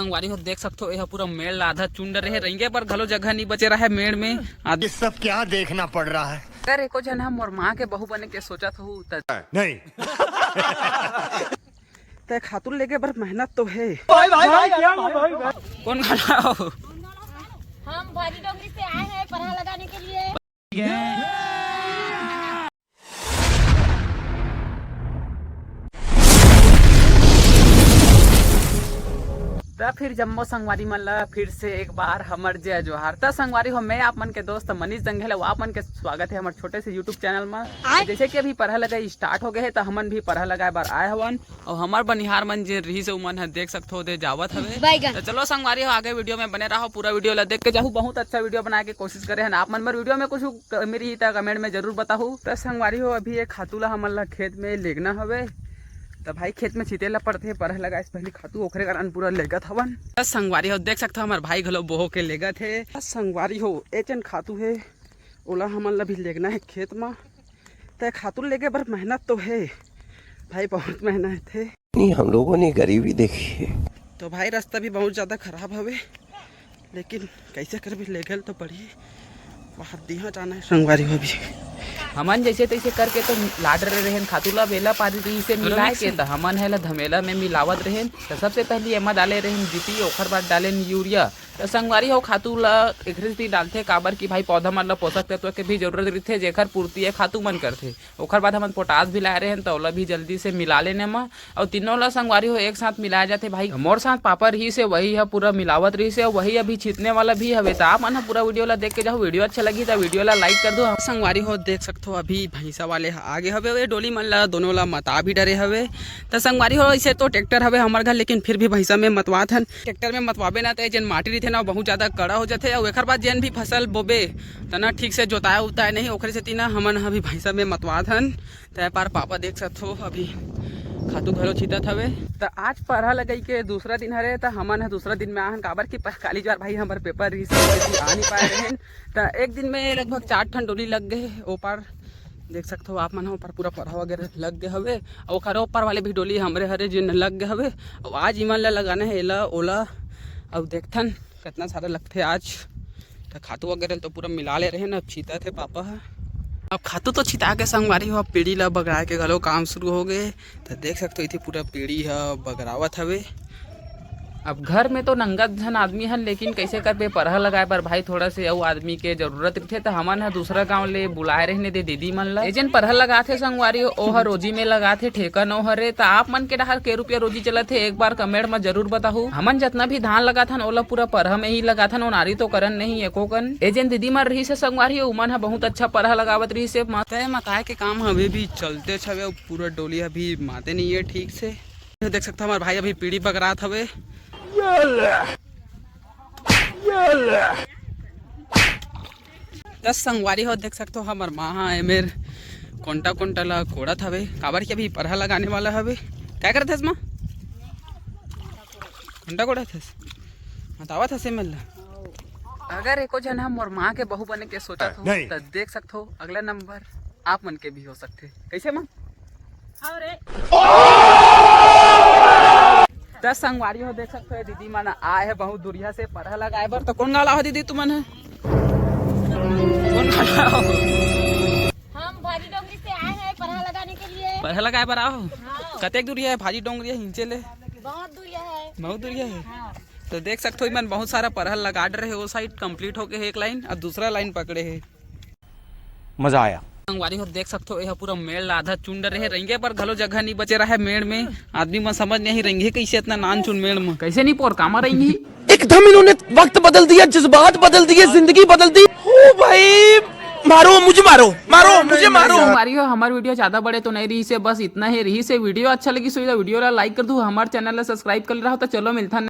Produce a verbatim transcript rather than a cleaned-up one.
संगवारी हो, देख सकथो, एहा पूरा मेड़ ला आधा चुन डरे हे, रेंगे बर घलो जगह नइ बचे रहे मेड़ में। आद- ये सब क्या देखना पड़ रहा है? अगर एको झन ह मोर माँ के बहू बने के सोचत हो त नहीं। तय खातू लेगे बर मेहनत तो हे। भाई, भाई, भाई, क्या भाई, भाई? कौन खड़ा हो? हम भाजी डोंगरी से आए हैं पराहा लगाने के लिए। त फिर जम्मो संगवारी मन ला फिर से एक बार हमर जय जोहार। त संगवारी हो, मैं आप मन के दोस्त मनीष जंघेल, अउ आप मन के स्वागत हे हमर छोटे से YouTube चैनल म। जैसे कि अभी पराहा लगाई स्टार्ट हो गए हे, त हमन भी पराहा लगाए बर आए हवन। अउ हमर बनिहार मन जे रिहिस हे, उमन ह देख सकथो, दे जावत हवे। त चलो संगवारी हो, आगे वीडियो में बने रहो, पूरा वीडियो ला देख के जाहू। बहुत अच्छा वीडियो बनाए के कोशिश करे हन आप मन। बर वीडियो में कुछ कमी रही त कमेंट में जरूर बताहू। त संगवारी हो, अभी ये खातू ला हमन ला खेत में लेगना हवे। त भाई, खेत में छीते ला पड़थे, पराहा लगाए से पहली खातू, ओखरे कारण पूरा लेगत हवन। त संगवारी हो, देख सकथो, हमर भाई घलो बोहो के लेगत हे। त संगवारी हो, एचन खातू हे, ओला हमन ला भी लेगना हे खेत म। त खातू लेगे बर मेहनत तो हे भाई, बहुत मेहनत हे। नहीं, हम लोगों ने गरीबी देखी है। तो भाई, रास्ता भी बहुत ज्यादा खराब हवे, लेकिन कैसे करबे, लेगल तो पड़ही। बाहर दिहा जाना है संगवारी हो भी। हमन जैसे तैसे करके तो लाड रहे रहन खातू ला, बेला पारी रही से मिलाए के, त हमन हेला धमेला में मिलावत रहन। त सबसे पहली एमा डाले रहन डीएपी, ओखर बाद डालेन यूरिया। त संगवारी हो, खातू ला एकरे सेती डालथे, काबर कि भाई, पौधा मन ला पोषक तत्व के भी जरूरत रहिथे, जेखर पूर्ति ये खातू मन करथे। ओखर बाद हमन पोटास भी लाए रहन, त ओला भी जल्दी से मिला लेने म। अउ तीनों ला संगवारी हो एक साथ मिलाया जाथे भाई। मोर साथ पापा रहिस हे, वही ह पूरा मिलावत रहिस हे, अउ वही अभी छीतने वाला भी हवे। त आप मन ह पूरा वीडियो ला देख के जाहू, वीडियो अच्छा लगही त वीडियो ला लाइक कर दो। संगवारी हो, देख सकथो, अभी भैंसा वाले ह आगे हवे, ये डोली मन ला, दोनों ला मता भी डरे हवे। त संगवारी हो, ऐसे तो ट्रैक्टर हवे हमर घर, लेकिन फिर भी भैंसा में मतवात हन। ट्रैक्टर में मतवाबे ना, त जेन माटी रहिथे ना, बहुत ज्यादा कड़ा हो जाथे, अउ एखर बाद जेन भी फसल बोबे, त ना ठीक से जोताए उताए नहीं, ओखरे सेती ना हमन ह भी भैंसा में मतवात हन। तय पार पापा देख सकथो, अभी खातू घलो छीतत हवे। त आज पराहा लगई के दूसरा दिन हरे, त हमन ह दूसरा दिन में आहन, काबर कि प-, काली जुआर भाई हमर पेपर रहिस, ओकर सेती आ नहीं पाए रहेन। त एक दिन में लगभग चार ठन डोली लग गए। ओ पार देख सकथो आप मन ह, ओ पार पूरा पराहा वगैरह लग गए हवे, अउ ओखर ओ पार वाले भी डोली हमरे हरे, जेन लग गए हवे। अउ आज इमन ला लगाना है एला, ओला, अउ देखथन कितना सारा लगथे आज। त खातू वगैरह तो पूरा मिला ले रहे न, अब छीतत हे पापा ह। अब खातू तो छिता के संगवारी हो, अब पीढ़ी ला बगराए के घलो काम शुरू हो गए। त देख सकथो, इथे पूरा पीढ़ी ह बगरावत हवे। अब घर में तो नंगत झन आदमी हन, लेकिन कैसे करबे, पराहा लगाए बर भाई थोड़ा से अउ आदमी के जरूरत रहिथे, त हमन ह दूसरा गांव ले बुलाए रहने दे दीदी मन ला। ए जेन पराहा लगाथे संगवारी, ओ ह रोजी में लगाथे, ठेका नो हरे। त आप मन के डहार के रुपया रोजी चलत हे, एक बार कमेंट म जरूर बताहू। हमन जतना भी धान लगाथन, ओला पूरा पराहा में ही लगाथन, ओनारी तो करन नहीं एको कन। ए जेन दीदी मन रहिस हे संगवारी, उमन ह बहुत अच्छा पराहा लगावत रहिस हे। म-, तय मताए के काम ह अभी भी चलते हवे, अउ पूरा डोली अभी माते नहीं है ठीक से। देख सकथो, हमर भाई अभी पीढ़ी बगरात हवे। त संगवारी हो, देख सकथो, हमर माँ ह एमेर कोंटा कोंटा ला कोड़त हवे, काबर कि अभी पराहा लगाने वाला हवे। का करत हस माँ? कोंटा कोड़त हस? बतावत हस एमेर ला। अगर एको झन ह मोर माँ के बहू बने के सोचत हो, नहीं। त देख सकथो, अगला नंबर आप मन के भी हो सकथे। कैसे माँ? त संगवारी हो, देख सकथो, ये दीदी मन आए हे बहुत दूरिया से पराहा लगाए बर। त कौन गाँव ला हो दीदी तुमन ह? कौन गाँव ला हो? हम भाजी डोंगरी से आए हैं पराहा लगाने के लिए। पराहा लगाए बर आओ। हाँ। कतेक दूरिया है भाजी डोंगरी हिंचे ले? बहुत दूरिया है। बहुत दूरिया है। हाँ। तो देख सकथो, इमन बहुत सारा पराहा लगा डरे हे, वो साइड कंप्लीट होके हे एक लाइन, अब दूसरा लाइन पकड़े हे। मजा आया। संगवारी हो, देख सकथो, एहा पूरा मेड़ ला आधा चुन डरे हे, रेंगे बर घलो जगह नहीं बचे रहे मेड़ में। आदमी मन समझ नहीं रेंगे कैसे इतना नान चुन मेड़ में, कैसे नहीं पोर कामा रेंगी। एकदम इन्होंने वक्त बदल दिया, जज्बात बदल दिए, जिंदगी बदल दी। ओ भाई, मारो मुझे, मारो, मारो मुझे, मारो। संगवारी हो, हमार वीडियो ज्यादा बड़े तो नहीं रहिस हे, बस इतना ही रहिस हे। वीडियो अच्छा लगिस होही त वीडियो ला लाइक कर दू, हमार चैनल ला सब्सक्राइब कर ले रहो। तो चलो मिलथन